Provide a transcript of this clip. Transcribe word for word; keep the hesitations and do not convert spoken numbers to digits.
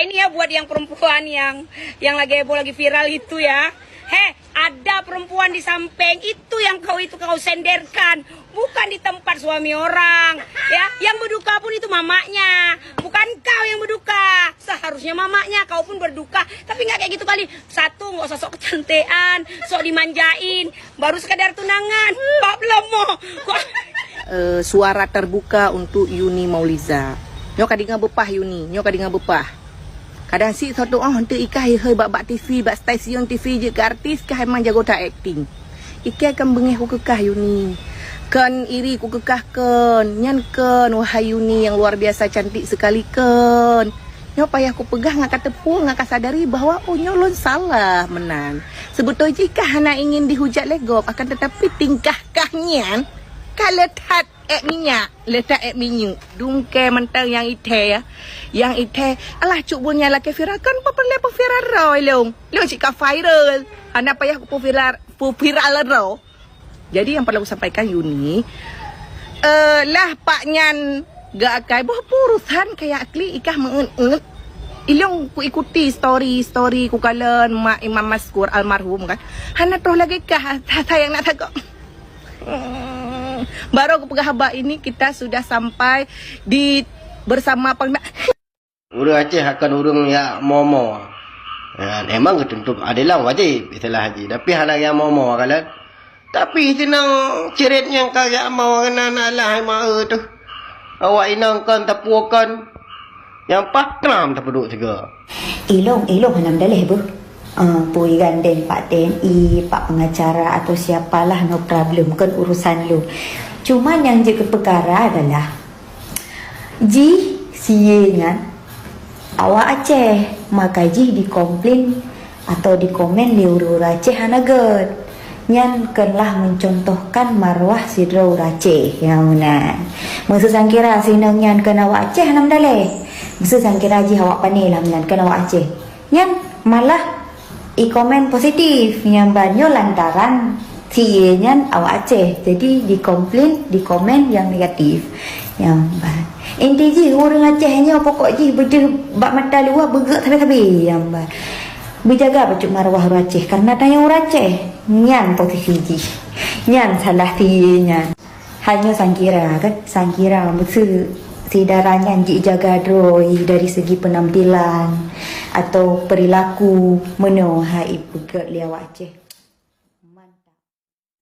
Ini ya buat yang perempuan yang yang lagi heboh, lagi viral itu ya. Heh, ada perempuan di samping itu yang kau itu kau senderkan, bukan di tempat suami orang. Ya, yang berduka pun itu mamaknya, bukan kau yang berduka. Seharusnya mamaknya, kau pun berduka. Tapi nggak kayak gitu kali. Satu, nggak usah sok kecantikan, sok dimanjain. Baru sekadar tunangan, bab lomo. Kok Eh, suara terbuka untuk Yuni Mauliza. Nyoe ka deungoe beupah Yuni, nyoe ka deungoe beupah. Kadang sit soe tuoh hana ikah ihôi bak-bak T V, bak stasiun T V jeuet keu artis, kah memang jago that akting. Ikah kan beungéh kukeukah Yuni. Kon iri kukeukah kon, nyan kon wahai Yuni yang luar biasa cantik sekali kon. Nyoe payah kupeugah ngat ka teupeu, ngat ka sadari bahwa oh nyoe lôn salah meunan. Seubeutôi jih kah hana ingin dihujat lé gob, akan tetapi tingkah kah nyan ka le that ék minyak, le that ék minyeuk. Dungke mantong nyang ithée ya. Nyang ithée, alah cut buet nyan lakée viral, kan peureulée peuviral droe lôn. Lôn cit ka viral. Hana payah kupeuviral, peuviral droe. Jadi yang perlu kusampaikan Yuni, eh, lah pak nyan geuakai boh peurusan kayak klik ikah meueut-eut. Ilong kuikuti story-story kukalon mak Imam Maskur almarhum kan. Hana troh lagée kah sayang nak takok. Baru kupeugah haba ini kita sudah sampai di bersama peng- Ureuëng Aceh akan ureuëng nyang momo. Ya, memang geutuntot adelan wajib istilah haji, tapi hana nyang momo kalon. Tapi sinang ceret nyang ka jak momo keunan alah hai ma teuh. Awak inong kon tapue kon. Nyang pakram tapeuduek sigoe. Ilong, ilong hana meudaleh beuh. Ah, pui gandeng pak T N I, pak pengacara atau siapalah, no problem, kon urusan lu. Cuma nyang jeuet keu peukara adalah jih sie nyan awak Aceh, maka jih dikomplain atau dikomen lé ureuëng-ureuëng Aceh hana gét. Nyan kon lah mencontohkan marwah sidroe ureuëng Aceh nyang meunan. Meuseu sangkira sinong nyan kon awak Aceh hana meudaleh. Meuseu sangkira jih awak pane lah meunan kon awak Aceh. Nyan malah ikomen positif nyang ban nyoe lantaran sie nyan awak Aceh. Jadi dikomplain, dikomen nyang negatif. Nyang ban. Inti jih ureuëng Aceh nyoe pokok jih beudeuh bak mata luwa beugét sabe-sabe nyang ban. Beujaga bacut marwah ureuëng Aceh karena tanyoe ureuëng Aceh. Nyan posisi jih. Nyan salah sie nyan. Hanya sangkira kan, sangkira meuseu si dara nyan jijaga droe dari segi penampilan atau perilaku meunoe hai ipeugét lé awak Aceh.